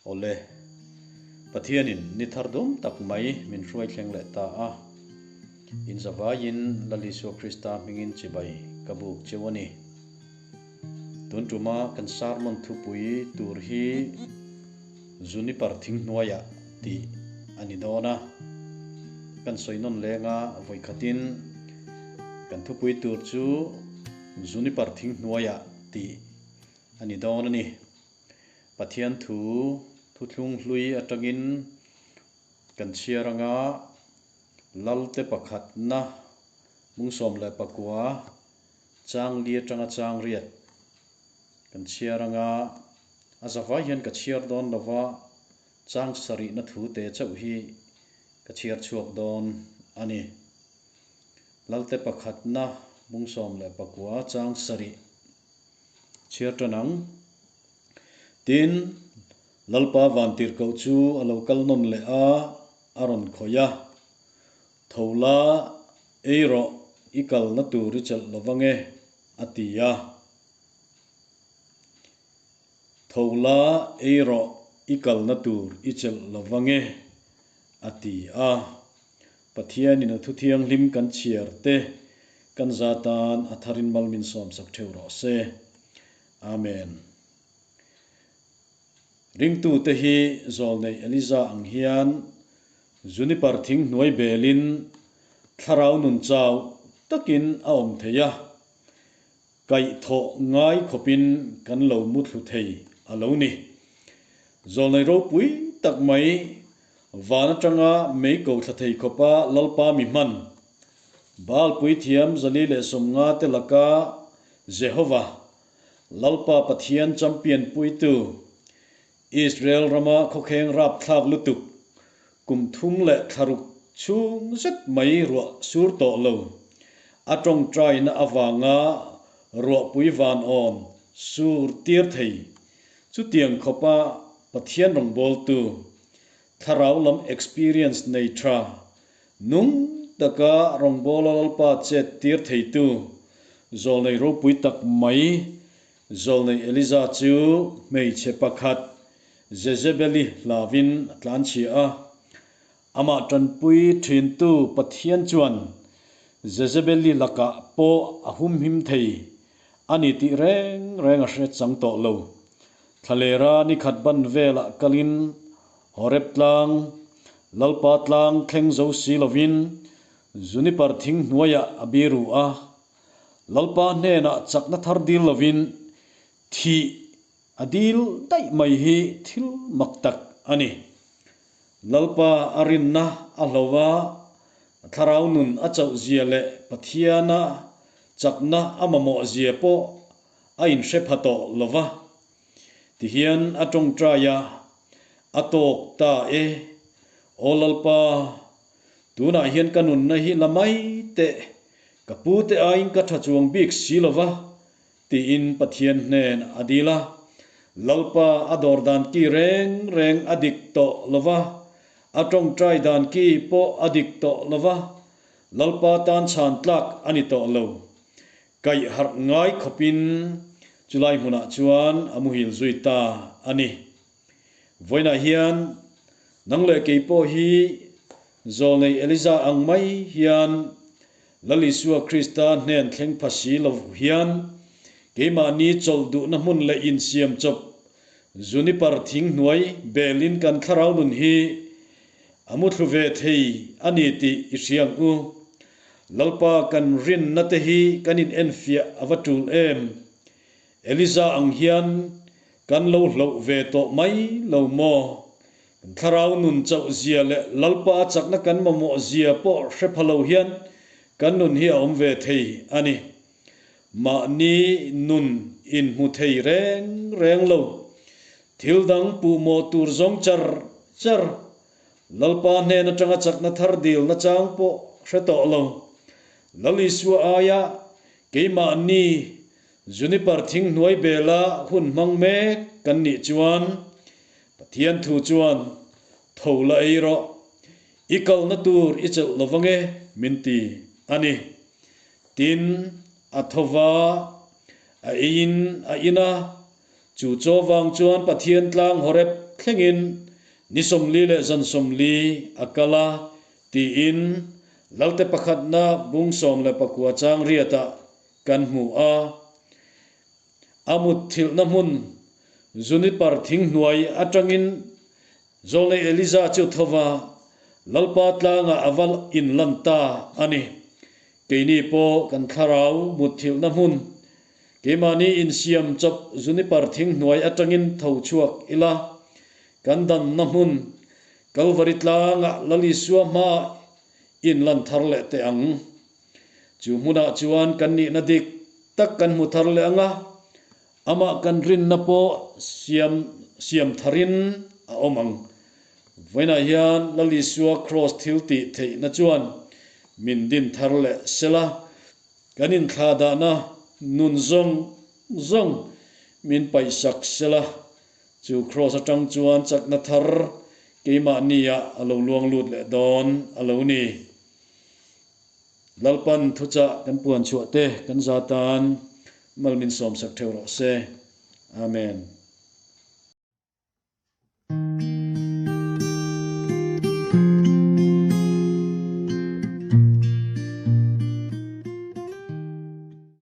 Awle, Pathianin ni thar dum tak mai min hruai thleng leh ta a. In zavaiin Lal Isua Krista hmingin chibai ka buk cheu a ni. Tun tuma kan sermon thupui tur hi Juniper thing hnuaiah tih a ni dawn a. Kan sawi nawn lenga vawikhatin kan thupui tur chu Juniper thing hnuaiah tih a ni dawn a ni. Pathian thu thuthlung hlui atangin kan chhiar anga Lalte pakhatna mungsawm leh pakua chang li atanga chang riat kan chhiar anga a zavai hian ka chhiar dawn lova chang sarihna thu te chauh hi ka chhiar chhuak dawn a ni. Lalte pakhatna mungsawm leh pakua chang sarih. Chhiar tan ang. Tin, Lalpa vantirhkoh chu a lo kal nawn leh a, a rawn khawih a. Tho la, ei rawh, i kalna tur i chelh lo vang e, a ti a. Tho la, ei rawh, i kalna tur i chelh lo vang e, a ti a. Pathianin a thu thianghlim kan chhiar te kan za tan a tharin mal min sawmsak theuh rawh se. Amen. Ringtute hi zawlneih Eliza ang hian juniper thing hnuai belin thlarau nun chau takin a awm thei a, Kaihthawh ngai khawpin kan lo muthlu thei a lo ni. Zawlnei ropui tak mai, van atanga mei ko thla thei khawpa Lalpa mi hman, Baal puithiam 150 te laka Jehova, Lalpa Pathian champion puitu, Israel rama khawkheng rapthlak lutuk, kum thum leh thlaruk chhung zet mai ruah sur tawh lo. A tawngtaina avanga ruahpui van awn sur tir thei. Chutiang khawpa Pathian rawngbawltu, thlarau lam experience nei tha, nung taka rawngbawla Lalpa chet tir theitu, zawlnei ropui tak mai Zawlnei Eliza chu hmeichhe pakhat Jezebeli hlauvin a tlanchhia a. Amah tanpui thintu Pathian chuan Jezebeli lakah pawh a humhim thei a ni tih reng reng a hre chang tawh lo. Thlalera nikhat ban velah kalin Horeb tlang, Lalpa tlang thleng zo si lovin Juniper thing hnuaiah a biru a. Lalpa hnenah chakna thar dil lovin thih a dil daih mai hi thil mak tak a ni. Lalpa a rinna a hlo a, a thlarau nun a chauh zia leh Pathiana chakna a mamawh zia pawh a inhre pha tawh lo va. Tihian a tawngtai a, A tawk ta e, Aw Lalpa, tunah hian ka nunna hi la mai teh, ka pu te aiin ka tha chuang bik si lo va, tiin Pathian hnen a dil a. Lalpa a dawr dan ki reng reng a dik tawh lo va, a tawngtai dan ki pawh a dik tawh lo va, Lalpa tan chhan tlak a ni tawh lo. Kaih harh ngai khawpin chulai hmunah chuan a muhil zui ta a ni. Vawiinah hian nang leh kei pawh hi Zawlnei Eliza ang mai hian Lal Isua Krista hnen thleng pha si lo hian keimahni chawlh duhna hmun leh insiam chawp juniper thing hnuai belin kan thlarau nun hi a muthlu ve thei a ni tih i hria ang u. Lalpa kan rinna te hi kan in enfiah a va tul em? Eliza ang hian kan lo hloh ve tawh mai lo maw? Kan thlarau nun chauh zia leh Lalpa a chakna kan mamawh zia pawh hre pha lo hian kan nun hi a awm ve thei a ni. Mahni nun inhmu thei reng reng lo. Thil dang puhmawh tur zawng char char Lalpa hnen atanga chakna thar dilna chang pawh hre tawh lo. Lal Isua aia keimahni Juniper thing hnuai bela hun hmang mek kan nih chuan Pathian thu chuan tho la ei rawh, i kalna tur i chelh lo vang e min ti a ni. Tin, a tho va, a eiin a in a, chu chaw vang chuan Pathian tlang Horeb. thlengin ni 40 leh zan 40 a kal a tiin Lalte pakhatna bung 19 chang riatah kan hmu a. A mutthilhna hmun Juniper thing hnuai atangin Zawlnei Eliza chu tho va, Lalpa tlangah a va inlan ta a ni. Keini pawh kan thlarau mutthilhna hmun keimahni insiam chawp Juniper thing hnuai atangin tho chhuak ila, kan danna hmun Kalvari tlangah Lal Isua hmaah inlan thar leh teh ang. Chu hmunah chuan kan nihna dik tak kan hmu thar leh ang a, amah kan rinna pawh siam siam tharin a awm ang. Vawiinah hian Lal Isua Kraws thil tih theihna chuan min din thar leh sela, kan inthlahdahna nun zawng zawng min paihsak sela, chu Kraws atang chuan chakna thar keimahniah a lo luang lut leh dawn a lo ni. Lalpan thuchah kan puan chhuah te kan za tan mal min sawmsak theuh rawh se. Amen.